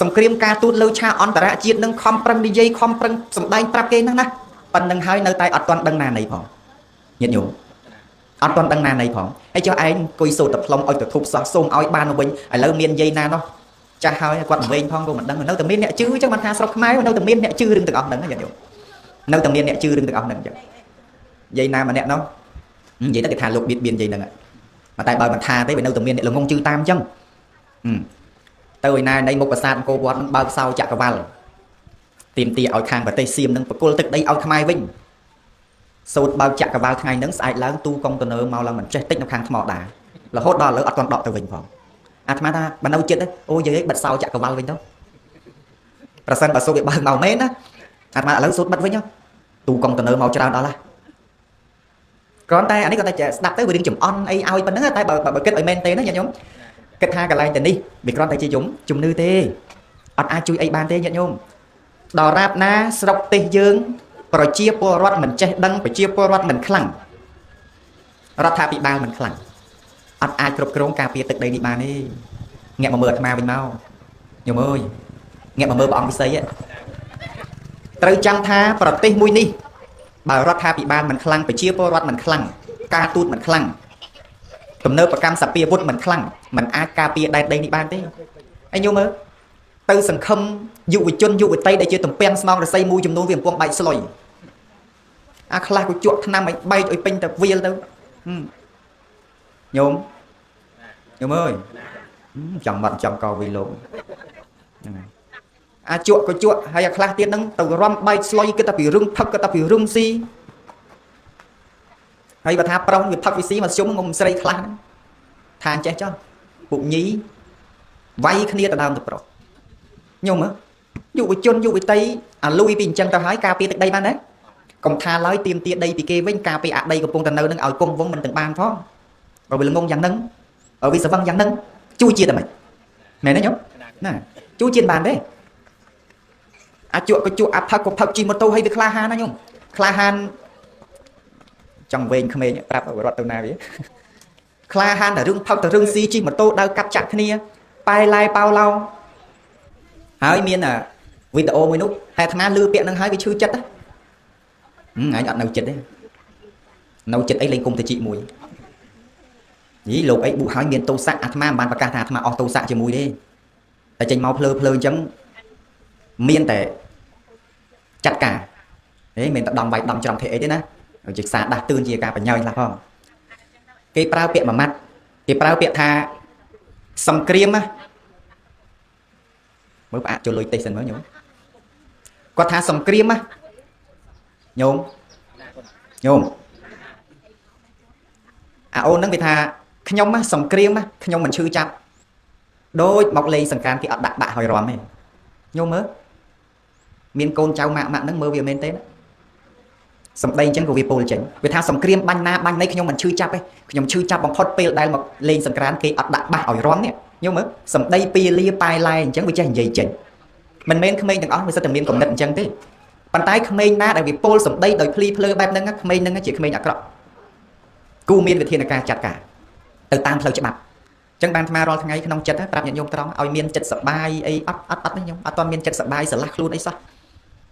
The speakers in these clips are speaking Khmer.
សង្គ្រាមការទូតលើឆាកអន្តរជាតិនឹងខំប្រឹងនិយាយខំប្រឹងសម្ដែងប្រាប់គេហ្នឹងណាប៉ុណ្្នឹងហើយនៅតែអត់ទាន់ដឹងណានៃផងញាតិញោមអត់ទាន់ដឹងណានៃផងហើយចុះឯងអង្គុយសូត្រតែផ្លុំឲ្យទៅធូបសោះសូមឲ្យបានមកវិញឥឡូវមានយាយណានោះចាស់ហើយគាត់វែងផងក៏មិនដឹងនៅតែមានអ្នកជឿអញ្ចឹងបានថាស្រុកខ្មែរនៅតែមានអ្នកជឿរឿងទាំងអស់ហ្នឹងញាតិញោមនៅតែមានអ្នកជឿរឿងទាំងអស់ហ្នឹងអញ្ចឹងយាយណាម្នាក់នោះនិយាយទៅគេថាលោកបៀតបៀនយាយហ្នឹងតែបើមិនថាទេវានៅតែមានអ្នកល្ងងជឿតាមអញ្ចឹងទៅឯណានៃមុខប្រាសាទអង្គរវត្តនឹងបើកសោចក្រវាលទាមទារឲ្យខាងប្រទេសសៀមនឹងបកគលទឹកដីឲ្យខ្មែរវិញសូត្របើកចក្រវាលថ្ងៃហ្នឹងស្អែកឡើងទូកុងតឺន័រមកឡើងមិនចេះតិចនៅខាងថ្មដារហូតដល់ឥឡូវអត់ទាន់ដកទៅវិញផងអាត្មាថាបើនៅចិត្តអូយាយបិទសោចក្រវាលវិញទៅប្រសិនបើសូត្រវាបើកមកមែនណាអាត្មាឥឡូវសូត្របិទវិញទូកុងតឺន័រមកច្រើនដល់ណាគ្រាន់តែអានេះគាត់តែស្ដាប់ទៅវារឿងចំអន់អីឲ្យប៉ុណ្្នឹងតែបើគិតឲ្យមែនទេណាញាតិញោមគិតថាកន្លែងទៅនេះវាគ្រាន់តែជាយំជំនឿទេអត់អាចជួយអីបានទេញាតិញោមដល់រាបណាស្រុកទេសយើងប្រជាពលរដ្ឋមិនចេះដឹងប្រជាពលរដ្ឋមិនខ្លាំងរដ្ឋាភិបាលមិនខ្លាំងអត់អាចគ្រប់គ្រងការពារទឹកដីនេះបានទេងាកមកមើលអាត្មាវិញមកញោមអើយងាកមកមើលព្រះអង្គពិសីត្រូវចាំថាប្រទេសមួយនេះបើរដ្ឋាភិបាលមិនខ្លាំងប្រជាពលរដ្ឋមិនខ្លាំងការទូតមិនខ្លាំងទំនើបកម្មសភាវុធមិនខ្លាំងមិនអាចការពារដែនដីនេះបានទេហើយញោមមើលទៅសង្ឃឹមយុវជនយុវតីដែលជាទំពាំងស្នងរស័យមួយចំនួនវាកំពុងបែកស្លុយអាខ្លះក៏ជក់ថ្នាំឲ្យបែកឲ្យពេញទៅវាលទៅញោមញោមអើយចង់បាត់ចង់កវិលោកហ្នឹងហើយអាជក់ក៏ជក់ហើយអាខ្លះទៀតហ្នឹងទៅរំបែកស្លុយគិតតែពីរឿងផឹកគិតតែពីរឿងស៊ីហើយបើថាប្រុសវាផឹកវាស៊ីមកជុំងុំស្រីខ្លះហ្នឹងថាអញ្ចេះចុះពួកញីវាយគ្នាទៅដើមទៅប្រុសញោមយុវជនយុវតីអាលួយពីអញ្ចឹងទៅហើយការពារទឹកដីបានទេកុំថាឡើយទៀមទាដីពីគេវិញការពារអាដីកំពុងតែនៅនឹងឲ្យគង់វង្សមិនទាំងបានផងបើវាល្ងងយ៉ាងហ្នឹងបើវាស្វឹងយ៉ាងហ្នឹងជួយជាតិតែម៉េចមែនទេញោមណាជួយជាតិបានទេអាជក់ក៏ជក់អាផឹកក៏ផឹកជិះម៉ូតូឲ្យវាក្លាហានណាញោមក្លាហានចង់វែងក្មេងប្រាប់រត់ទៅណាវាក្លាហានតែរឿងផឹកតែរឿងស៊ីជិះម៉ូតូដើរកាប់ចាក់គ្នាប៉ែឡែប៉ោឡោហើយមានវីដេអូមួយនោះហើយអាត្មាលឺពាក្យនឹងហើយវាឈឺចិត្តណាឯងអត់នៅចិត្តទេនៅចិត្តអីលេងគុំតិចមួយយីលោកអីបុហើយមានទោសៈអាត្មាមិនបានប្រកាសថាអាត្មាអស់ទោសៈជាមួយទេតែចេញមកភ្លើភ្លើអញ្ចឹងមានតែចាត់ការហេមានតែដំវាយដំច្រំទេអីទេណាជាសារដាស់តឿនជាការបញ្ញាខ្លះផងគេប្រើពាក្យមួយម៉ាត់គេប្រើពាក្យថាសង្គ្រាមណាមើលផ្អាកចូលលុយទេសសិនមើលញោមគាត់ថាសង្គ្រាមណាញោមញោមអាអូនហ្នឹងវាថាខ្ញុំណាសង្គ្រាមណាខ្ញុំមិនឈឺចាប់ដូចមកលេងសង្គ្រាមគេអត់ដាក់បាក់ឲ្យរំទេញោមមើលមានកូនចៅម៉ាក់ម៉ាក់ហ្នឹងមើលវាមែនទេណាសម្ដីអញ្ចឹងក៏វាពោលចេញវាថាសង្គ្រាមបាញ់ណាបាញ់ណីខ្ញុំមិនឈឺចាប់ទេខ្ញុំឈឺចាប់បំផុតពេលដែលមកលេងសង្គ្រាមគេអត់ដាក់បាសឲ្យរំនេះញោមមើលសម្ដីពីលាប៉ែឡែអញ្ចឹងវាចេះនិយាយចេញមិនមែនក្មេងទាំងអស់វាសិតតែមានគំនិតអញ្ចឹងទេប៉ុន្តែក្មេងណាដែលវាពោលសម្ដីដោយភ្លីភ្លើបែបហ្នឹងក្មេងហ្នឹងជាក្មេងអាក្រក់គូមានវិធានការចាត់ការទៅតាមផ្លូវច្បាប់អញ្ចឹងបានអាត្មារាល់ថ្ងៃក្នុងចិត្តប្រាប់ញាតិញោមត្រង់ឲ្យមានចិត្តសប្បាយអីអត់អត់អត់ទេញោមអត់ទាន់មានចិត្តសប្បាយស្រឡះខ្លួនអីសោះ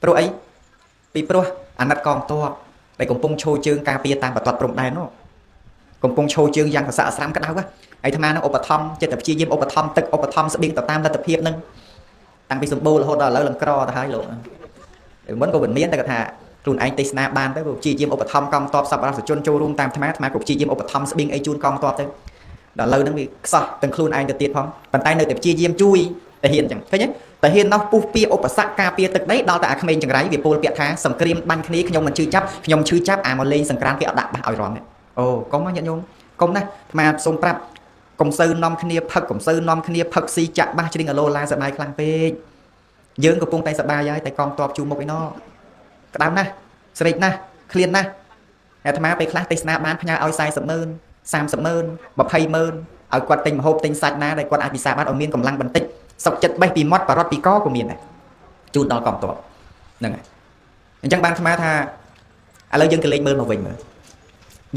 ព្រោះអីពីព្រោះអាណិតកងទ័ពដែលកំពុងឈរជើងការពារតាមបន្ទាត់ព្រំដែននោះកំពុងឈរជើងយ៉ាងសស័កស្រាំក្តៅហើយអាត្មានឹងឧបត្ថម្ភចិត្តតែព្យាយាមឧបត្ថម្ភទឹកឧបត្ថម្ភស្បៀងទៅតាមលទ្ធភាពនឹងតាំងពីសម្បូររហូតដល់ឥឡូវឡើងក្រទៅហើយលោកមុនក៏មិនមានតែគាត់ថាខ្លួនឯងទេសនាបានទៅព្យាយាមឧបត្ថម្ភកងទ័ពសប្បុរសជនចូលរួមតាមអាត្មាអាត្មាក៏ព្យាយាមឧបត្ថម្ភស្បៀងអីជូនកងទ័ពទៅដល់ឥឡូវហ្នឹងវាខ្សោះទាំងខ្លួនឯងទៅទៀតផងប៉ុន្តែនៅតែព្យាយាមជួយតាហ៊ានអញ្ចឹងឃើញទេតាហ៊ាននោះពុះពៀឧបសគ្គការពារទឹកដីដល់តែអាក្មេងចង្រៃវាពោលពាក្យថាសង្គ្រាមបាញ់គ្នាខ្ញុំមិនឈឺចាប់ខ្ញុំឈឺចាប់អាមកលេងសង្គ្រាមគេអត់ដាក់បាសឲ្យរំអូកុំណាញាតិញោមកុំណាអាត្មាសូមប្រាប់កុំសូវនាំគ្នាផឹកកុំសូវនាំគ្នាផឹកស៊ីចាក់បាសច្រៀងអាឡូឡាសបាយខ្លាំងពេកយើងកំពុងតែសបាយហើយតែកងទ័ពជួមុខឯណោះក្តៅណាស់ស្រេកណាស់ឃ្លានណាស់អាត្មាពេលខ្លះទេសនាបានផ្ញើឲ្យ40ម៉ឺន30ម៉ឺន20ម៉ឺនឲ្យគាត់ទិញម្ហូបទិញសាច់ណាដែលគាត់អាចពិសាបានឲ្យមានកម្លាំងបន្តិចសុកចិត្តបេះពីមាត់បរត់ពីកក៏មានដែរជូនដល់កងទ័ពហ្នឹងហើយអញ្ចឹងបានអាត្មាថាឥឡូវយើងក៏លេចមើលមកវិញមើល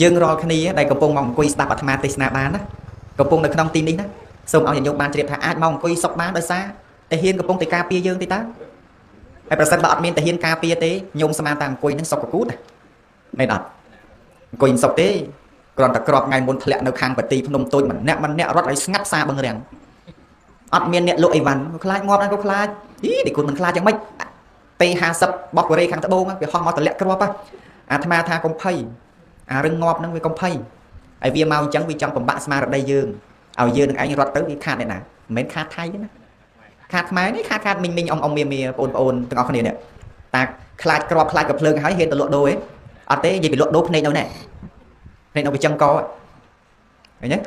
យើងរាល់គ្នាដែលកំពុងមកអង្គុយស្ដាប់អាត្មាទេសនាបានណាកំពុងនៅក្នុងទីនេះណាសូមឲ្យញាតិញោមបានជ្រាបថាអាចមកអង្គុយសុកបានដោយសារ ទាហានកំពុងតែការពារយើងទេតើហើយប្រសិនបើអត់មានទាហានការពារទេញោមស្មានតែអង្គុយនឹងសុកកគូតមែនអត់អង្គុយមិនសុកទេគ្រាន់តែក្របថ្ងៃមុនធ្លាក់នៅខាងបទីភ្នំតូចម្នាក់ម្នាក់រត់ឲ្យស្ងាត់ផ្សារបឹងរាំងអត់មានអ្នកលក់អីវ៉ាន់ខ្លាចងាប់ណាស់ក៏ខ្លាចអីនេះគុណមិនខ្លាចយ៉ាងម៉េច P50 របស់កូរ៉េខាងត្បូងវាហោះមកតម្លាក់គ្រាប់អាត្មាថាកុំភ័យអារឹងងាប់ហ្នឹងវាកុំភ័យហើយវាមកអញ្ចឹងវាចង់បំបាក់ស្មារតីយើងឲ្យយើងនឹងឯងរត់ទៅវាខាតអ្នកណាមិនមែនខាតថៃទេណាខាតខ្មែរនេះខាតខាតមីងមីងអ៊ំអ៊ំមៀមៀបងប្អូនទាំងអស់គ្នានេះតាខ្លាចគ្រាប់ខ្លាចកភ្លើងហើយហ៊ានទៅលក់ដូរឯងអត់ទេនិយាយពីលក់ដូរភ្នែកនៅនេះភ្នែកនៅវាចឹងកឃើញទេ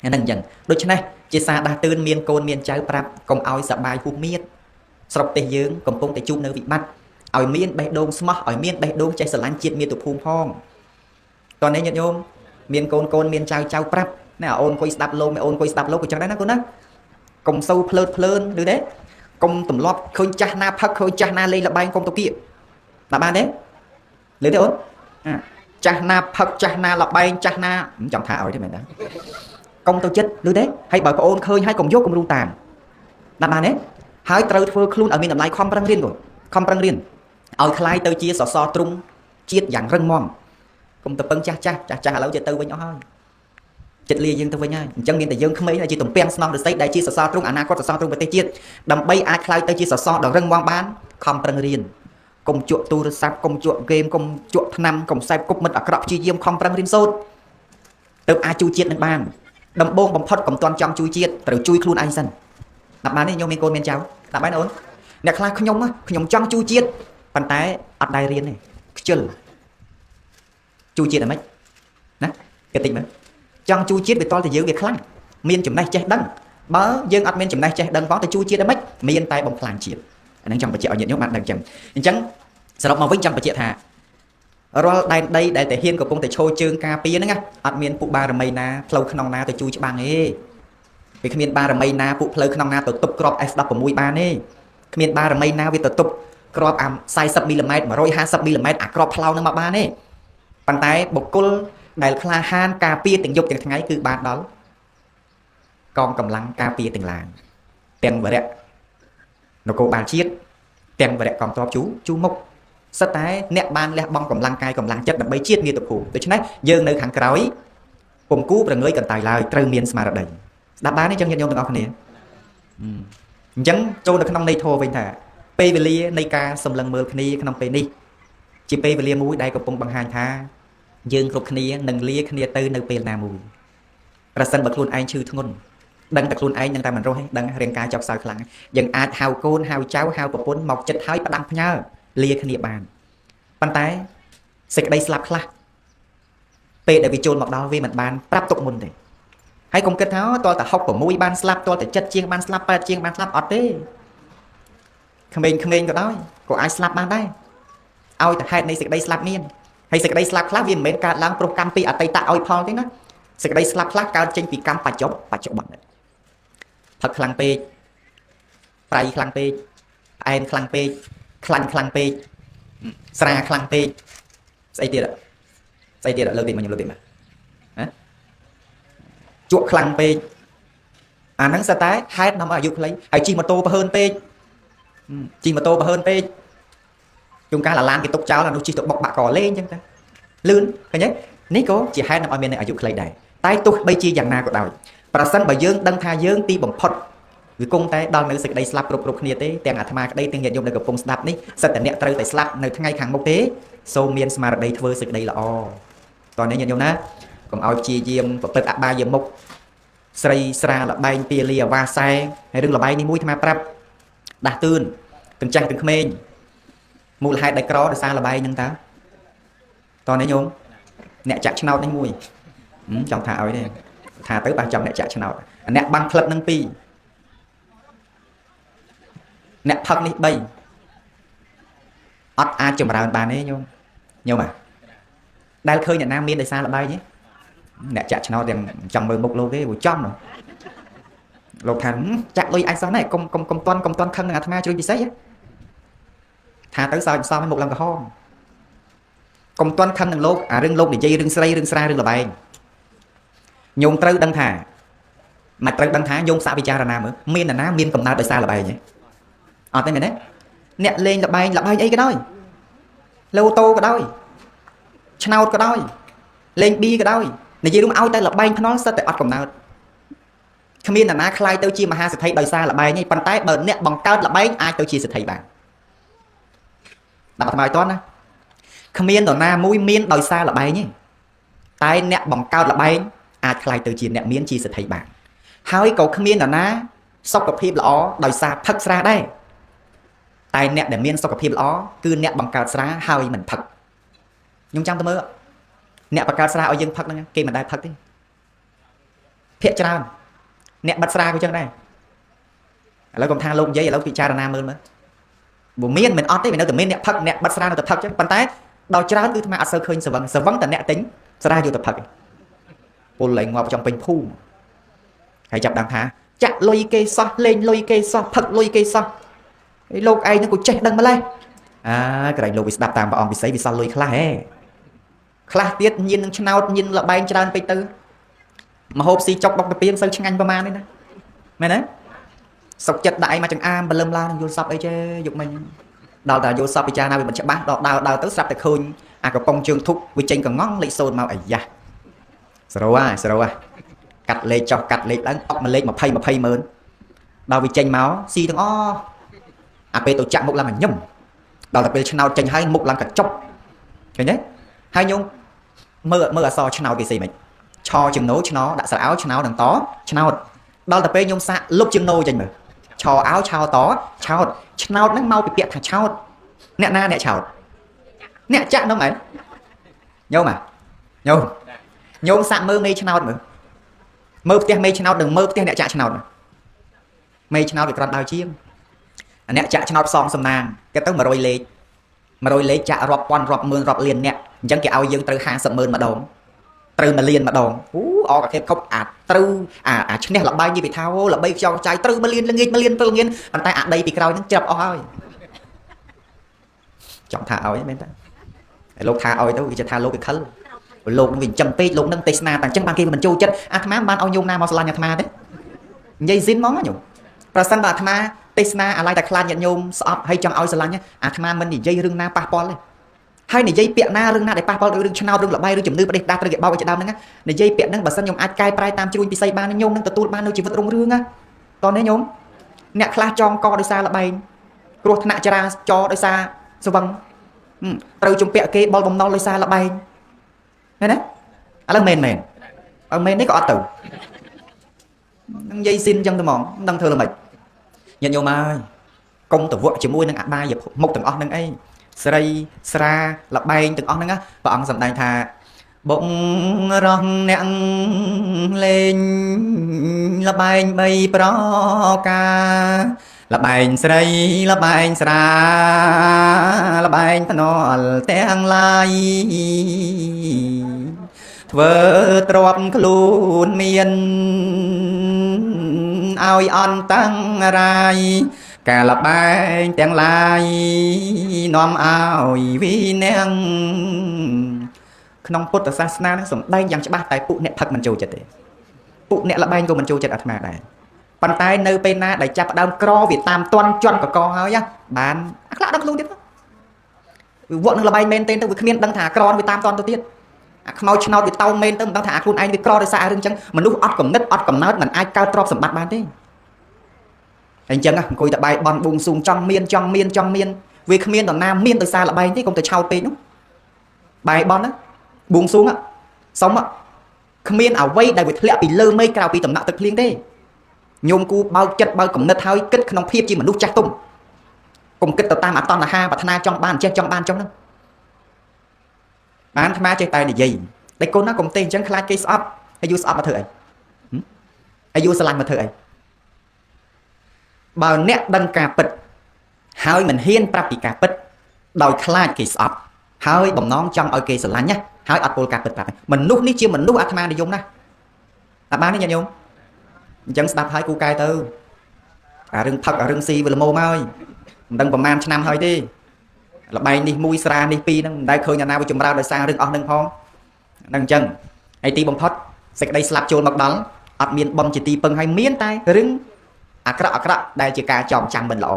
អាហ្នឹងអញ្ចឹងដូច្នេះជាសារដាស់តឿនមានកូនមានចៅប្រាប់កុំឲ្យសបាយហួសមៀតស្រុកទេសយើងកំពុងតែជួបនៅវិបត្តិឲ្យមានបេះដូងស្មោះឲ្យមានបេះដូងចេះស្រឡាញ់ជាតិមាតុភូមិផងតោះនេះញាតិញោមមានកូនកូនមានចៅចៅប្រាប់ណាអូនអង្គុយស្ដាប់លោកអូនអង្គុយស្ដាប់លោកក៏ចឹងដែរណាកូនណាកុំសូវភ្លើតភ្លើនឬទេកុំទម្លាប់ឃើញចាស់ណាផឹកឃើញចាស់ណាលេងលបែងកុំទៅគៀកដាក់បានទេលឺទេអូនចាស់ណាផឹកចាស់ណាលបែងចាស់ណាមិនចង់ថាឲ្យទេមែនតាកុំទៅចិត្តលឺទេហើយបើប្អូនឃើញហើយកុំយកគំរូតាមដាក់បានទេហើយត្រូវធ្វើខ្លួនឲ្យមានតម្លៃខំប្រឹងរៀនកូនខំប្រឹងរៀនឲ្យคล้ายទៅជាសសរទ្រុងជាតិយ៉ាងរឹងមាំកុំទៅពឹងចាស់ចាស់ចាស់ចាស់ឥឡូវចេះទៅវិញអស់ហើយចិត្តលាយើងទៅវិញហើយអញ្ចឹងមានតែយើងក្មេងដែលជាទំពាំងស្នងឫស្សីដែលជាសសរទ្រុងអនាគតសសរទ្រុងប្រទេសជាតិដើម្បីអាចคล้ายទៅជាសសរដ៏រឹងមាំបានខំប្រឹងរៀនកុំជក់ទូរស័ព្ទកុំជក់ហ្គេមកុំជក់ថ្នាំកុំសែបគប់មិត្តអាក្រក់ព្យាយាមខំប្រឹងរៀនសូត្រទើបអាចជួយជាតិនឹងបានដំបូងបំផុតកុំទាន់ចង់ជួយជាតិត្រូវជួយខ្លួនឯងសិនដាក់បានទេញោមមានកូនមានចៅដាក់បានអូនអ្នកខ្លះខ្ញុំខ្ញុំចង់ជួយជាតិប៉ុន្តែអត់ដែររៀនទេខ្ជិលជួយជាតិហ្មងណាគិតតិចមើលចង់ជួយជាតិវាតល់តែយើងវាខ្លាំងមានចំណេះចេះដឹងបើយើងអត់មានចំណេះចេះដឹងផងទៅជួយជាតិហ្មងមានតែបំផ្លាញជាតិអាហ្នឹងចង់បញ្ជាក់ឲ្យញាតិញោមបានដឹងចឹងអញ្ចឹងសរុបមកវិញចង់បញ្ជាក់ថារាល់ដែនដីដែលទាហានកំពុងតែឈរជើងការពារហ្នឹងអត់មានពួកបារមីណាផ្លូវក្នុងណាទៅជួយច្បាំងទេវាគ្មានបារមីណាពួកផ្លូវក្នុងណាទៅទប់គ្រាប់ F16 បានទេគ្មានបារមីណាវាទៅទប់គ្រាប់អា40មីលីម៉ែត្រ150មីលីម៉ែត្រអាគ្រាប់ផ្លោងហ្នឹងមកបានទេប៉ុន្តែបុគ្គលដែលក្លាហានការពារទាំងយប់ទាំងថ្ងៃគឺបានដល់កងកម្លាំងការពារទាំងឡាយទាំងវរៈនគរបាលជាតិទាំងវរៈកងទ័ពជូមុខសិតតែអ្នកបានលះបង់កម្លាំងកាយកម្លាំងចិត្តដើម្បីជាតិមាតុភូមិដូច្នេះយើងនៅខាងក្រោយពុំគូប្រងើយកន្តើយឡើយត្រូវមានស្មារតីស្ដាប់បានទេចឹងញាតិញោមទាំងអស់គ្នាអញ្ចឹងចូលនៅក្នុងន័យធម៌វិញថាពេលវេលានៃការសម្លឹងមើលគ្នាក្នុងពេលនេះជាពេលវេលាមួយដែលកំពុងបង្ហាញថាយើងគ្រប់គ្នានឹងលាគ្នាទៅនៅពេលណាមួយប្រសិនបើខ្លួនឯងឈឺធ្ងន់ដឹងតែខ្លួនឯងនឹងតែមិនរស់ទេដឹងរាងកាយចោកសៅខ្លាំងយើងអាចហៅកូនហៅចៅហៅប្រពន្ធមកចិត្តហើយផ្ដាំផ្ញើលាគ្នាបានប៉ុន្តែសេចក្តីស្លាប់ខ្លះពេលដែលវាចូលមកដល់វាមិនបានប្រាប់ទុកមុនទេហើយកុំគិតថាតើតែ66បានស្លាប់តើតែ7ជាងបានស្លាប់8ជាងបានស្លាប់អត់ទេក្មេងៗក៏ដោយក៏អាចស្លាប់បានដែរឲ្យតែហេតុនៃសេចក្តីស្លាប់មានហើយសេចក្តីស្លាប់ខ្លះវាមិនមែនកើតឡើងព្រោះកម្មពីអតីតឲ្យផលទេណាសេចក្តីស្លាប់ខ្លះកើតចេញពីកម្មបច្ចុប្បន្នផឹកខ្លាំងពេកប្រៃខ្លាំងពេកផ្អែមខ្លាំងពេកខ្លាញ់ខ្លាំងពេកស្រាខ្លាំងពេកស្អីទៀតស្អីទៀតលើកទៀតមកខ្ញុំលើកទៀតមកណាជក់ខ្លាំងពេកអាហ្នឹងសិតតែហេតុនាំឲ្យអាយុខ្លីហើយជិះម៉ូតូប្រហើនពេកជិះម៉ូតូប្រហើនពេកជួនកាលអាឡានគេទុកចោលអានោះជិះទៅបុកបាក់កលេងអញ្ចឹងទៅលឿនឃើញទេនេះក៏ជាហេតុនាំឲ្យមានអាយុខ្លីដែរតែទោះបីជាយ៉ាងណាក៏ដោយប្រសិនបើយើងដឹងថាយើងទីបំផុតវាគង់តែដល់នៅសេចក្តីស្លាប់គ្រប់គ្នាទេទាំងអាត្មាក្តីទាំងញាតិញោមដែលកំពុងស្ដាប់នេះសិតតែអ្នកត្រូវតែស្លាប់នៅថ្ងៃខាងមុខទេសូមមានស្មារតីធ្វើសេចក្តីល្អតោះនេះញាតិញោមណាកុំឲ្យព្យាយាមប្រព្រឹត្តអបាយមុខស្រីស្រាលបែងពាលាអាវ៉ាសែហើយរឿងលបែងនេះមួយអាត្មាប្រាប់ដាស់តឿនទាំងចាស់ទាំងក្មេងមូលហេតុដែលក្រដោយសារលបែងហ្នឹងតើតោះនេះញោមអ្នកចាក់ឆ្នោតនេះមួយចង់ថាឲ្យទេថាទៅបាសចំអ្នកចាក់ឆ្នោតអ្នកបាំងផ្លិតនឹង2អ្នកផឹកនេះ3អត់អាចចម្រើនបានទេញោមញោមអាដែលឃើញអ្នកណាមានដោយសារលបែងទេអ្នកចាក់ឆ្នោតទាំងចង់មើលមុខលោកទេព្រោះចំនោះលោកថាចាក់លុយអញសោះណែកុំកុំកុំតន់កុំតន់ខឹងនឹងអាត្មាជ្រុញពិសេសថាទៅសើចសំឲ្យមុខឡើងក្រហមកុំតន់ខឹងនឹងលោកអារឿងលោកនិយាយរឿងស្រីរឿងស្រារឿងលបែងញោមត្រូវដឹងថាមិនត្រូវដឹងថាញោមសាកពិចារណាមើលមានអ្នកណាមានកំណើតដោយសារលបែងទេ អត់ទេមែនទេអ្នកលេងលបែងលបែងអីក៏ដោយឡូតូក៏ដោយឆ្នោតក៏ដោយលេងប៊ីក៏ដោយនិយាយរួមឲ្យតែលបែងភ្នល់សិតតែអត់កំណើតគ្មាននរណាខ្លាយទៅជាមហាសេដ្ឋីដោយសារលបែងទេប៉ុន្តែបើអ្នកបង្កើតលបែងអាចទៅជាសេដ្ឋីបានដាក់អាត្មាឲ្យតន់ណាគ្មាននរណាមួយមានដោយសារលបែងទេតែអ្នកបង្កើតលបែងអាចខ្លាយទៅជាអ្នកមានជាសេដ្ឋីបានហើយក៏គ្មាននរណាសុខភាពល្អដោយសារផឹកស្រាដែរតែអ្នកដែលមានសុខភាពល្អគឺអ្នកបង្កើតស្រាហើយមិនផឹកខ្ញុំចាំទៅមើលអ្នកបង្កើតស្រាឲ្យយើងផឹកហ្នឹងគេមិនដែលផឹកទេភាកច្រើនអ្នកបិទស្រាក៏ចឹងដែរឥឡូវកុំថាលោកនិយាយឥឡូវពិចារណាមើលមើលបើមានមិនអត់ទេវានៅតែមានអ្នកផឹកអ្នកបិទស្រានៅតែផឹកចឹងប៉ុន្តែដល់ច្រើនគឺអាត្មាអត់សូវឃើញស្វឹងស្វឹងតែអ្នកទិញស្រាយកទៅផឹកពលឯងងាប់ចំពេញភូមិហើយចាប់ដឹងថាចាក់លុយគេសោះលេងលុយគេសោះផឹកលុយគេសោះឯលោកឯងនឹងក៏ចេះដឹងម្លេះអើក្រែងលោកវាស្ដាប់តាមព្រះអង្គពិសីវាសល់លុយខ្លះហេខ្លះទៀតញៀននឹងឆ្នោតញៀនលបែងច្រើនពេកទៅមហូបស៊ីចុកបុកតាពីងសូវឆ្ងាញ់ប្រហែលនេះណាមែនទេសុកចិត្តដាក់ឯងមកចង្អាមបលឹមឡើងនឹងយល់សពអីចេយុគមិញដល់តែយល់សពពិចារណាវាមិនច្បាស់ដល់ដើរដើរទៅស្រាប់តែឃើញអាកំប៉ុងជើងធុកវាចេញកងងលេខ0មកអាយ៉ាសរោហ่าសរោហ่าកាត់លេខចុះកាត់លេខឡើងអុកមកលេខ20 20ម៉ឺនដល់វាចេញមកស៊ីទាំងអស់អាពេលទៅចាក់មុខឡើងញឹមដល់តែពេលឆ្នោតចេញហើយមុខឡើងកញ្ចុកឃើញទេហើយញោមមើលមើលអសរឆ្នោតគេស្អីមិនឆជាងណូឆ្នោដាក់ស្រោឆ្នោនឹងតឆ្នោតដល់តែពេលញោមសាកលុបជាងណូចេញមើលឆអោឆោតឆោតឆ្នោតហ្នឹងមកពីពាក្យថាឆោតអ្នកណាអ្នកឆោតអ្នកចាក់ហ្នឹងឯងញោមអាញោមញោមសាកមើលមេឆ្នោតមើលមើលផ្ទះមេឆ្នោតនិងមើលផ្ទះអ្នកចាក់ឆ្នោតមេឆ្នោតវាក្រាន់ដើជាងអ្នកចាក់ឆ្នោតផ្សងសំណាងគេទៅ100លេខ100លេខចាក់រាប់ពាន់រាប់ម៉ឺនរាប់លានអ្នកអញ្ចឹងគេឲ្យយើងត្រូវ50ម៉ឺនម្ដងត្រូវ1លានម្ដងអូអកខេបខប់អាត្រូវអាឈ្នះលបែងនិយាយពីថាអូល្បីខ្យងចាយត្រូវ1លានល្ងាច1លាន7លានប៉ុន្តែអាដីពីក្រោយហ្នឹងច្រាប់អស់ហើយចង់ថាឲ្យមែនតើលោកថាឲ្យទៅវាจะថាលោកវាខិលលោកនឹងវាចិញ្ចឹមពេកលោកនឹងទេសនាតែអញ្ចឹងបានគេមិនចូលចិត្តអាត្មាមិនបានឲ្យញោមណាមកស្រឡាញ់អាត្មាទេនិយាយស៊ីនហ្មងញោមប្រសិនបើអាត្មាទេសនាអាឡ័យតែខ្លាចញាតិញោមស្អប់ហើយចង់ឲ្យស្រឡាញ់អាត្មាមិននិយាយរឿងណាប៉ះពាល់ទេហើយនិយាយពាក្យណារឿងណាដែលប៉ះពាល់រឿងឆ្នោតរឿងលបាយរឿងជំនឿប្រទេសដាស់ត្រូវគេបោកឲ្យជាដើមហ្នឹងនិយាយពាក្យហ្នឹងបើសិនញោមអាចកែប្រែតាមជ្រួញពិសីបានញោមនឹងទទួលបាននៅជីវិតរុងរឿងណាតោះនេះញោមអ្នកខ្លះចងកដោយសារលបែងគ្រោះថ្នាក់ចរាចរដោយសារស្វឹងត្រូវជំពាក់គេបលបំណុលដោយសារលបែងមែនទេឥឡូវមែនមែនបើមែននេះក៏អត់ទៅនឹងនិយាយស៊ីនអញ្ចឹងទៅហ្មងមិនដឹងធ្វើល្មិចញាតិញោមហើយកុំទៅវក់ជាមួយនឹងអបាយមុខទាំងអស់ហ្នឹងអីស្រីស្រាលបែងទាំងអស់ហ្នឹងព្រះអង្គសម្ដែងថាបុករងអ្នកលេងលបែង3ប្រការលបែងស្រីលបែងស្រាលបែងភ្នាល់ទាំងឡាយធ្វើទ្របខ្លួនមានឲ្យអន់តាំងរាយការលបែងទាំងឡាយនាំឲ្យវិនាងក្នុងពុទ្ធសាសនានឹងសម្ដែងយ៉ាងច្បាស់តែពួកអ្នកផឹកមិនចូលចិត្តទេពួកអ្នកលបែងក៏មិនចូលចិត្តអាត្មាដែរប៉ុន្តែនៅពេលណាដែលចាប់ផ្ដើមក្រវាតាមតន់ជន់កកហើយបានអាខ្លះដឹងខ្លួនទៀតវាវក់នឹងលបែងមែនទេទៅវាគ្មានដឹងថាក្រវាតាមតន់ទៅទៀតអាខ្មោចឆ្នោតវាតោងមែនទៅមិនដឹងថាអាខ្លួនឯងវាក្រដោយសាររឿងចឹងមនុស្សអត់កំណត់អត់កំណើតមិនអាចកើតទ្រព្យសម្បត្តិបានទេហើយអញ្ចឹងអង្គុយតែបាយបន់បួងសួងចង់មានចង់មានចង់មានវាគ្មានដំណាមានដោយសារលបែងទេកុំទៅឆោតពេកនោះបាយបន់ណាបួងសួងសុំគ្មានអ្វីដែលវាធ្លាក់ពីលើមេឃក្រៅពីតំណក់ទឹកភ្លៀងទេញោមគូបើកចិត្តបើកកំណត់ហើយគិតក្នុងភាពជាមនុស្សចាស់ទុំកុំគិតទៅតាមអតណ្ហាប្រាថ្នាចង់បានចេះចង់បានចុះហ្នឹងបានអាត្មាចេះតែនិយាយតែកូនណាកុំទេអញ្ចឹងខ្លាចគេស្អប់ហើយយូរស្អប់មកធ្វើអីហើយយូរស្រឡាញ់មកធ្វើអីបើអ្នកដឹងការពិតហើយមិនហ៊ានប្រាប់ពីការពិតដោយខ្លាចគេស្អប់ហើយបំណងចង់ឲ្យគេស្រឡាញ់ណាហើយអត់ពលការពិតប្រាប់មនុស្សនេះជាមនុស្សអាត្មានិយមណាតែបានទេញាតិញោមអញ្ចឹងស្ដាប់ហើយគូកែទៅអារឿងផឹកអារឿងស៊ីវាល្មមហើយមិនដឹងប្រហែលឆ្នាំហើយទេលបែងនេះមួយស្រានេះពីរហ្នឹងមិនដែលឃើញអាណាវាចម្រើនដោយសាររឿងអស់ហ្នឹងផងហ្នឹងអញ្ចឹងហើយទីបំផុតសេចក្តីស្លាប់ចូលមកដល់អត់មានបុណ្យជាទីពឹងហើយមានតែរឿងអាក្រក់អាក្រក់ដែលជាការចងចាំមិនល្អ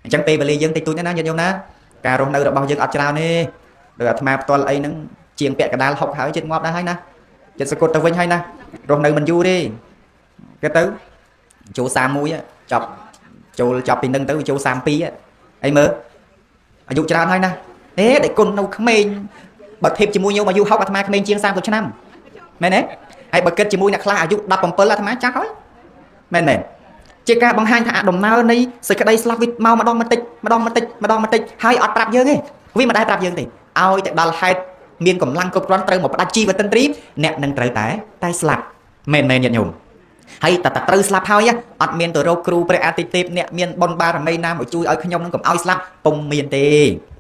អញ្ចឹងពេលវេលាយើងតិចតួចណាស់ណាញាតិញោមណាការរស់នៅរបស់យើងអត់ច្រើនទេដោយអាត្មាផ្ទាល់អីហ្នឹងជាងពាក់កណ្ដាល60ហើយចិត្តងាប់ដែរហើយណាចិត្តសកុតទៅវិញហើយណារស់នៅមិនយូរទេគេទៅចូល31ចប់ចូលចប់ពីនឹងទៅចូល32អីមើលអាយុច្រើនហើយណាអេដៃគុណនៅក្មេងបើធៀបជាមួយញោមអាយុ60អាត្មាក្មេងជាង30ឆ្នាំមែនទេហើយបើគិតជាមួយអ្នកខ្លះអាយុ17អាត្មាចាស់ហើយមែនទេជាការបង្ហាញថាអាដំណើរនៃសេចក្តីស្លាប់វាមកម្ដងបន្តិចម្ដងបន្តិចម្ដងបន្តិចហើយអត់ប្រាប់យើងទេវាមិនដែលប្រាប់យើងទេឲ្យតែដល់ហេតុមានកម្លាំងគ្រប់គ្រាន់ត្រូវមកផ្ដាច់ជីវតិន្ទ្រីអ្នកនឹងត្រូវតែស្លាប់មែនមែនញាតិញោមហើយតែត្រូវស្លាប់ហើយអត់មានទៅរកគ្រូព្រះអាទិទេពអ្នកមានបុណ្យបារមីណាមកជួយឲ្យខ្ញុំនឹងកុំឲ្យស្លាប់ពុំមានទេ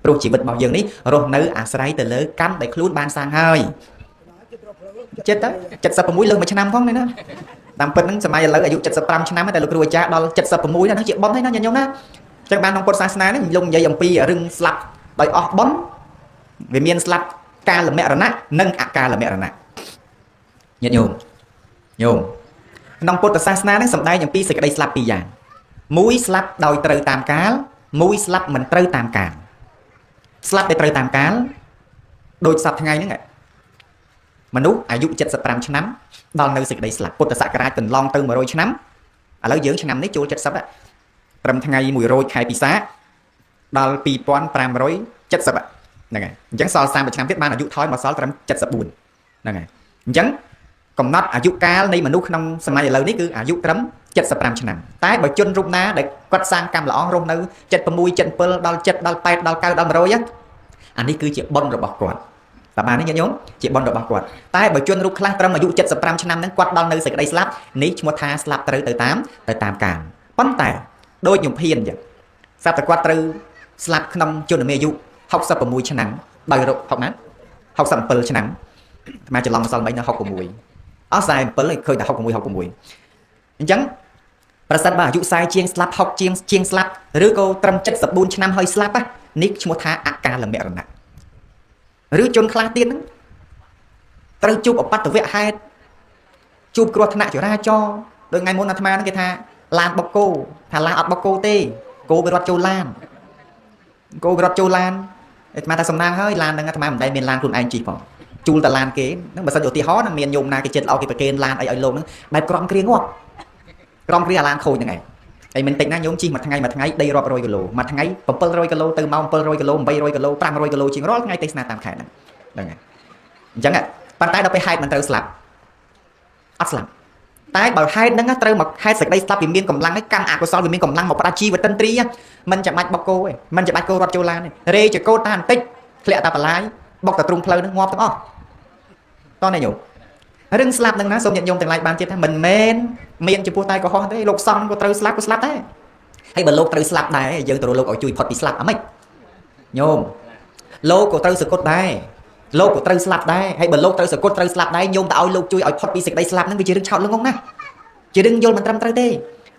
ព្រោះជីវិតរបស់យើងនេះរស់នៅអាស្រ័យទៅលើកម្មដែលខ្លួនបានសាងហើយចិត្តទៅ76លើសមួយឆ្នាំផងនេះណាតាមពិតហ្នឹងសម័យឥឡូវអាយុ75ឆ្នាំតែលោកគ្រូអាចារ្យដល់76ហ្នឹងជាបុណ្យហើយណាញាតិញោមណាអញ្ចឹងបានក្នុងពុទ្ធសាសនានេះលោកនិយាយអំពីរឿងស្លាប់ដោយអស់បុណ្យវាមានស្លាប់កាលមរណៈនិងអកាលមរណៈញាតិញោមញោមក្នុងពុទ្ធសាសនាហ្នឹងសម្ដែងអំពីសេចក្តីស្លាប់ពីរយ៉ាងមួយស្លាប់ដោយត្រូវតាមកាលមួយស្លាប់មិនត្រូវតាមកាលស្លាប់ដែលត្រូវតាមកាលដូចសប្តាហ៍ថ្ងៃហ្នឹងមនុស្សអាយុ75ឆ្នាំដល់នៅសេចក្តីស្លាប់ពុទ្ធសករាជកន្លងទៅ100ឆ្នាំឥឡូវយើងឆ្នាំនេះចូល70ត្រឹមថ្ងៃ100ខែពិសាដល់2570ហ្នឹងហើយអញ្ចឹងសល់30ឆ្នាំទៀតបានអាយុថយមកសល់ត្រឹម74ហ្នឹងហើយអញ្ចឹងកំណត់អាយុកាលនៃមនុស្សក្នុងសម័យឥឡូវនេះគឺអាយុត្រឹម75ឆ្នាំតែបើជនរូបណាដែលគាត់សាងកម្មល្អរស់នៅ76 77ដល់7ដល់8ដល់9ដល់100អានេះគឺជាបុណ្យរបស់គាត់តើបានទេញាតិញោមជាបុណ្យរបស់គាត់តែបើជនរូបខ្លះត្រឹមអាយុ75ឆ្នាំហ្នឹងគាត់ដល់នៅសេចក្តីស្លាប់នេះឈ្មោះថាស្លាប់ត្រូវទៅតាមកាលប៉ុន្តែដូចញោមភៀនអញ្ចឹងស្រាប់តែគាត់ត្រូវស្លាប់ក្នុងជនអាយុ66ឆ្នាំដោយរោគ60ណា67ឆ្នាំអាត្មាច្រឡំម្សិលមិញនៅ66អស់47ឃើញតែ66 66អញ្ចឹងប្រសិនបើអាយុ40ជាងស្លាប់60ជាងស្លាប់ឬក៏ត្រឹម74ឆ្នាំហើយស្លាប់នេះឈ្មោះថាអកាលមរណៈឬជនខ្លះទៀតហ្នឹងត្រូវជួបអបត្តវៈហេតុជួបគ្រោះថ្នាក់ចរាចរណ៍ដូចថ្ងៃមុនអាត្មាហ្នឹងគេថាឡានបុកគោថាឡានអត់បុកគោទេគោវារត់ចូលឡានគោវារត់ចូលឡានអាត្មាថាសំណាងហើយឡានហ្នឹងអាត្មាមិនដែលមានឡានខ្លួនឯងជិះផងជួលតែឡានគេហ្នឹងបើសិនឧទាហរណ៍ណាមានញោមណាគេចិត្តល្អគេប្រគេនឡានអីឲ្យលោកហ្នឹងបែបក្រំគ្រាងាប់ក្រំគ្រាអាឡានខូចហ្នឹងឯងហើយមិនតិចណាញោមជិះមួយថ្ងៃមួយថ្ងៃដីរាប់រយគីឡូមួយថ្ងៃ700គីឡូទៅមក700គីឡូ800គីឡូ500គីឡូជាងរាល់ថ្ងៃទេសនាតាមខេត្តហ្នឹងហ្នឹងហើយអញ្ចឹងប៉ុន្តែដល់ពេលហេតុមិនត្រូវស្លាប់អត់ស្លាប់តែបើហេតុហ្នឹងត្រូវមកហេតុសេចក្តីស្លាប់វាមានកម្លាំងហើយកម្មអកុសលវាមានកម្លាំងមកផ្ដាច់ជីវតិន្ទ្រីមិនចាំបាច់បុកគោទេមិនចាំបាច់គោរត់ចូលឡានទេរេចកោតាបន្តិចធ្លាក់តាបន្លាយបុកតាទ្រុងផ្លូវហ្នឹងងាប់ទាំងអស់តោះនេះញោមរឿងស្លាប់ហ្នឹងណាសូមញាតិញោមទាំងឡាយបានជឿថាមិនមែនមានចំពោះតែកុហកទេលោកសង្ឃក៏ត្រូវស្លាប់ក៏ស្លាប់ដែរហើយបើលោកត្រូវស្លាប់ដែរយើងទៅរកលោកឲ្យជួយផុតពីស្លាប់អាម៉េចញោមលោកក៏ត្រូវសគត់ដែរលោកក៏ត្រូវស្លាប់ដែរហើយបើលោកត្រូវសគត់ត្រូវស្លាប់ដែរញោមទៅឲ្យលោកជួយឲ្យផុតពីសេចក្តីស្លាប់ហ្នឹងវាជារឿងឆោតល្ងងណាស់ជារឿងយល់មិនត្រឹមត្រូវទេ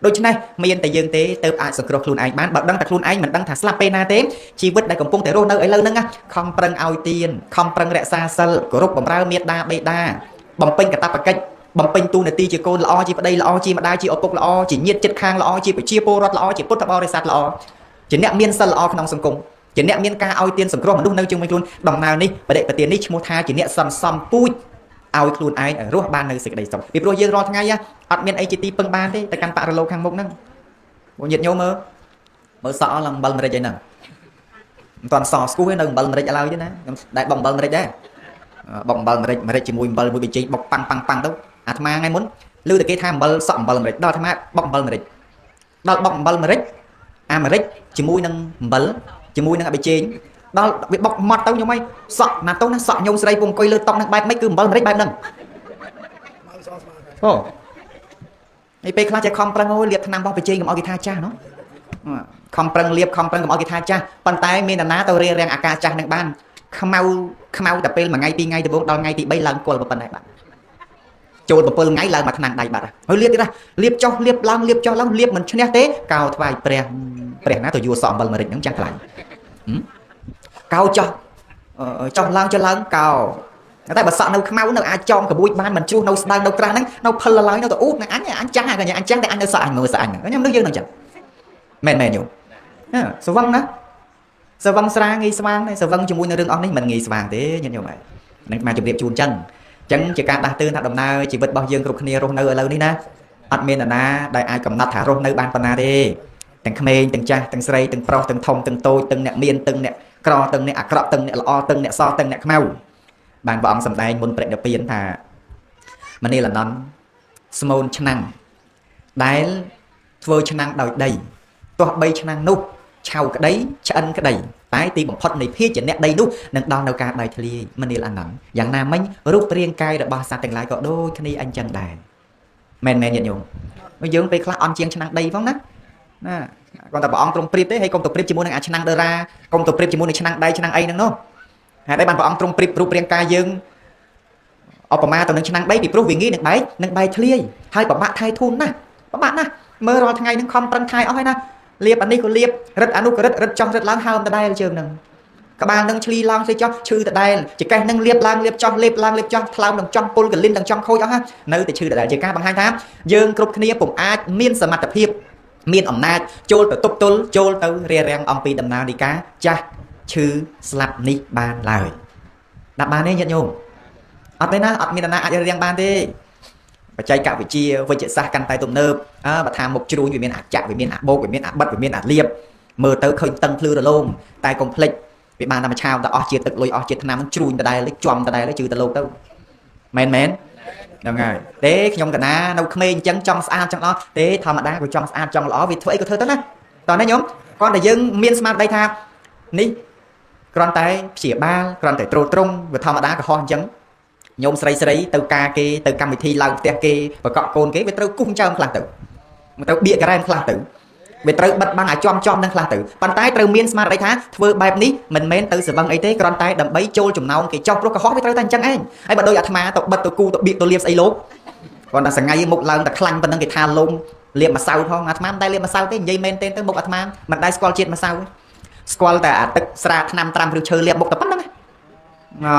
ដូច្នេះមានតែយើងទេទៅអាចសង្គ្រោះខ្លួនឯងបានបើដឹងតែខ្លួនឯងមិនដឹងថាស្លាប់ពេលណាទេជីវិតដែលកំពុងតែរស់នៅឥឡូវហ្នឹងខំប្រឹងឲ្យទានខំប្រឹងរក្សាសិលគោរពបម្រើមេដាបេដាបំពេញកាតព្វកិច្ចបំពេញតួនាទីជាកូនល្អជាប្តីល្អជាម្ដាយជាឪពុកល្អជាញាតិជិតខាងល្អជាប្រជាពលរដ្ឋល្អជាពុទ្ធបរិស័ទល្អជាអ្នកមានសិលល្អក្នុងសង្គមជាអ្នកមានការឲ្យទានសង្គ្រោះមនុស្សនៅជុំវិញខ្លួនដំណើរនេះបដិបទាននេះឈ្មោះថាជាអ្នកសន្សំពូជឲ្យខ្លួនឯងរស់បាននៅសេចក្តីសុខពីព្រោះយើងរាល់ថ្ងៃអត់មានអីជាទីពឹងបានទេតែកាន់បរិលោខាងមុខហ្នឹងបងញាតិញោមមើលមើលសក់ឡើងអំបិលម្រេចអីហ្នឹងមិនតាន់សស្គូសទេនៅអំបិលម្រេចឡើយទេណាខ្ញុំដែលបុកអំបិលម្រេចដែរបុកអំបិលម្រេចម្រេចជាមួយអំបិលមួយប៊ីចេងបុកប៉ាំងប៉ាំងប៉ាំងទៅអាត្មាថ្ងៃមុនឮតែគេថាអំបិលសក់អំបិលម្រេចដល់អាត្មាបុកអំបិលម្រេចដល់បុកអំបិលម្រេចអាម្រេចជាមួយនឹងអំបិលជាមួយនឹងអាប៊ីចេងដល់វាបុកម៉ត់ទៅខ្ញុំអីសក់ណាទៅណាសក់ញោមស្រីពងអង្គុយលើតុហ្នឹងបែបម៉េចគឺអំបិលម្រេចបែបហ្នឹងអូហើយពេលខ្លះចេះខំប្រឹងអូយលាបថ្នាំរបស់ប៊ីចេងកុំឲ្យគេថាចាស់ណោះខំប្រឹងលាបខំប្រឹងកុំឲ្យគេថាចាស់ប៉ុន្តែមាននរណាទៅរារាំងអាការចាស់នឹងបានខ្មៅខ្មៅតែពេលមួយថ្ងៃពីរថ្ងៃដំបូងដល់ថ្ងៃទី3ឡើងគល់ប៉ុណ្ណេះបាទចូល7ថ្ងៃឡើងមកថ្នាំងដៃបាត់ហើយលាបទៀតណាលាបចុះលាបឡើងលាបចុះឡើងលាបមិនឈ្នះទេកោថ្វាយព្រះព្រះណាទៅយួរសក់អំបិលម្រេចហ្នឹងចាស់ខ្លាំងកោចុះចុះឡើងចុះឡើងកោតែបើសក់នៅខ្មៅនៅអាចចងក្បួចបានមិនជ្រុះនៅស្ដើងនៅក្រាស់ហ្នឹងនៅផលឡើយនៅទៅអ៊ូតអញអញចាស់កញ្ញាអញចាស់តែអញនៅសក់អញមើលសក់អញហ្នឹងខ្ញុំនឹកយើងនឹងចឹងមែនមែនញោម ស្រវឹងណាស្រវឹងស្រាងាយស្វាងដែរស្រវឹងជាមួយនឹងរឿងអស់នេះមិនងាយស្វាងទេញាតិញោមហើយនឹងមកជម្រាបជូនចឹងចឹងជាការដាស់តឿនថាដំណើរជីវិតរបស់យើងគ្រប់គ្នារស់នៅឥឡូវនេះណាអត់មាននរណាដែលអាចកំណត់ថារស់នៅបានប៉ុណ្ណាទេទាំងក្មេងទាំងចាស់ទាំងស្រីទាំងប្រុសទាំងធំទាំងតូចទាំងអ្នកមានទាំងអ្នកក្រទាំងអ្នកអាក្រក់ទាំងអ្នកល្អទាំងអ្នកសទាំងអ្នកខ្មៅបានព្រះអង្គសម្ដែងមុនព្រះនិព្វានថាមនាលនន្ទស្មូនឆ្នាំងដែលធ្វើឆ្នាំងដោយដីទោះបីឆ្នាំងនោះឆៅក្តីឆ្អិនក្តីតែទីបំផុតនៃភាជនៈដីនោះនឹងដល់នៅការបែកធ្លាយមនាលអនន្តយ៉ាងណាមិញរូបរាងកាយរបស់សត្វទាំងឡាយក៏ដូចគ្នាអញ្ចឹងដែរមែនមែនញាតិញោមយើងពេលខ្លះអន់ជាងឆ្នាំងដីផងណាណាគាត់តែព្រះអង្គទ្រង់ប្រៀបទេហើយកុំទៅប្រៀបជាមួយនឹងអាឆ្នាំងដេរ៉ាកុំទៅប្រៀបជាមួយនឹងឆ្នាំងដីឆ្នាំងអីហ្នឹងនោះហេតុអីបានព្រះអង្គទ្រង់ប្រៀបរូបរាងកាយយើងឧបមាទៅនឹងឆ្នាំងដីពីព្រោះវាងាយនឹងបែកធ្លាយហើយពិបាកថែធូនណាស់ពិបាកណាស់មើលរាល់ថ្ងៃហ្នឹងខំប្រឹងថែអស់ហើយណាលៀបអានេះក៏លៀបរឹតអានោះក៏រឹតរឹតចោះរឹតឡើងហើមដដែលជើងហ្នឹងក្បាលនឹងឆ្លីឡើងឆ្លីចោះឈឺដដែលចកេះនឹងលៀបឡើងលៀបចោះលៀបឡើងលៀបចោះថ្លើមនឹងចង់ពុលកលិននឹងចង់ខូចអស់នៅតែឈឺដដែលជាការបង្ហាញថាយើងគ្រប់គ្នាពុំអាចមានសមត្ថភាពមានអំណាចចូលទៅទប់ទល់ចូលទៅរារាំងអំពីដំណើរនៃការចាស់ឈឺស្លាប់នេះបានឡើយដាក់បានទេញាតិញោមអត់ទេណាអត់មាននរណាអាចរារាំងបានទេបច្ចេកវិទ្យាវិទ្យាសាស្ត្រកាន់តែទំនើបអើបើថាមុខជ្រួញវាមានអាចចាក់វាមានអាបោកវាមានអាបិទវាមានអាលៀបមើលទៅឃើញតឹងភ្លឺរលោងតែកុំភ្លេចវាបានតែមួយឆាវតែអស់ជាតិទឹកលុយអស់ជាតិថ្នាំជ្រួញដដែលជាំដដែលជឿទៅលោកទៅមែនមែនហ្នឹងហើយទេខ្ញុំកណានៅក្មេងអញ្ចឹងចង់ស្អាតចង់អស់ទេធម្មតាក៏ចង់ស្អាតចង់ល្អវាធ្វើអីក៏ធ្វើទៅណាតោះណាញោមគ្រាន់តែយើងមានស្មារតីថានេះគ្រាន់តែព្យាបាលគ្រាន់តែត្រួតត្រងវាធម្មតាកុហកអញ្ចឹងញោមស្រីស្រីទៅការគេទៅកម្មវិធីឡើងផ្ទះគេបកកកូនគេវាត្រូវគុំចើមខ្លះទៅត្រូវបៀកការ៉ែមខ្លះទៅវាត្រូវបិទបាំងអាចំចំនឹងខ្លះទៅប៉ុន្តែត្រូវមានស្មារតីថាធ្វើបែបនេះមិនមែនទៅស្រវឹងអីទេគ្រាន់តែដើម្បីចូលចំណោមគេចោះព្រោះកុហកវាត្រូវតែអញ្ចឹងឯងហើយបើដូចអាត្មាទៅបិទទៅគូទៅបៀកទៅលៀបស្អីលោកគ្រាន់តែសងៃមុខឡើងតែខ្លាញ់ប៉ុណ្ណឹងគេថាលំលៀបម្សៅផងអាត្មាមិនដែលលៀបម្សៅទេនិយាយមែនទេទៅមុខអាត្មាមិនដែលស្គាល់ជាតិម្សៅស្គាល់តែអាទឹកស្រាថ្នាំត្រាំឬឈើលៀបមុខតែប៉ុណ្្នឹងអូ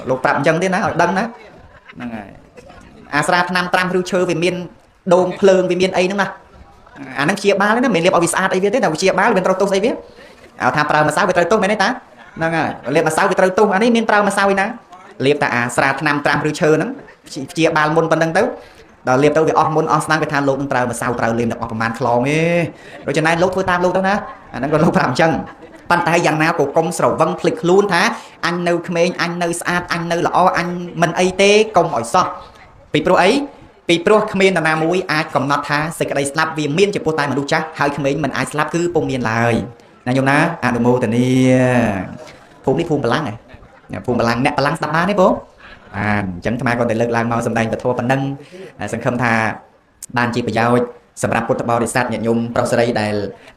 លោកប្រាប់អញ្ចឹងទេណាឲ្យដឹងណាហ្នឹងហើយអាស្រាថ្នាំត្រាំឬឈើវាមានដូងភ្លើងវាមានអីហ្នឹងណាអាហ្នឹងព្យាបាលណាមិនមែនលាបឲ្យវាស្អាតអីវាទេតែព្យាបាលវាត្រូវទោសស្អីវាឲ្យថាប្រើម្សៅវាត្រូវទោសមែនទេតាហ្នឹងហើយលាបម្សៅវាត្រូវទោសអានេះមានប្រើម្សៅឯណាលាបតែអាស្រាថ្នាំត្រាំឬឈើហ្នឹងព្យាបាលមុនប៉ុណ្្នឹងទៅដល់លាបទៅវាអស់មុនអស់ស្នាមគេថាលោកនឹងប្រើម្សៅប្រើលាបនឹងអស់ប្រហែលខ្លងទេដូច្នេះលោកធ្វើតាមលោកទៅណាអាហ្នឹងក៏លោកប្រាប់អញ្ចឹងប៉ុន្តែយ៉ាងណាក៏កុំស្រវឹងភ្លេចខ្លួនថាអញនៅក្មេងអញនៅស្អាតអញនៅល្អអញមិនអីទេកុំឲ្យសោះពីព្រោះអីពីព្រោះគ្មាននរណាមួយអាចកំណត់ថាសេចក្តីស្លាប់វាមានចំពោះតែមនុស្សចាស់ហើយក្មេងមិនអាចស្លាប់គឺពុំមានឡើយណាញោមណាអនុមោទនាភូមិនេះភូមិបលាំងហ៎ភូមិបលាំងអ្នកបលាំងស្ដាប់បានទេបងបានអញ្ចឹងអាត្មាក៏តែលើកឡើងមកសម្ដែងពធប៉ុណ្ណឹងសង្ឃឹមថាបានជាប្រយោជន៍សម្រាប់ពុទ្ធបរិស័ទញាតិញោមប្រុសស្រីដែល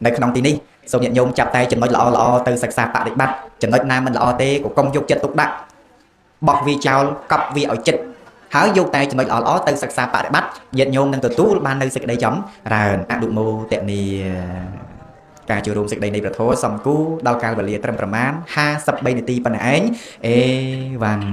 នៅក្នុងទីនេះសូមញាតិញោមចាប់តែចំណុចល្អល្អទៅសិក្សាបដិបត្តិចំណុចណាមិនល្អទេក៏កុំយកចិត្តទុកដាក់បោះវាចោលកប់វាឲ្យចិត្តហើយយកតែចំណុចល្អៗទៅសិក្សាបដិបត្តិញាតិញោមនឹងទទួលបាននៅសេចក្តីចម្រើនអនុមោទនាការចូលរួមសេចក្តីនៃព្រះធម៌សំគូដល់កាលវេលាត្រឹមប្រមាណ53នាទីប៉ុណ្ណេះឯងអេវ៉ាន់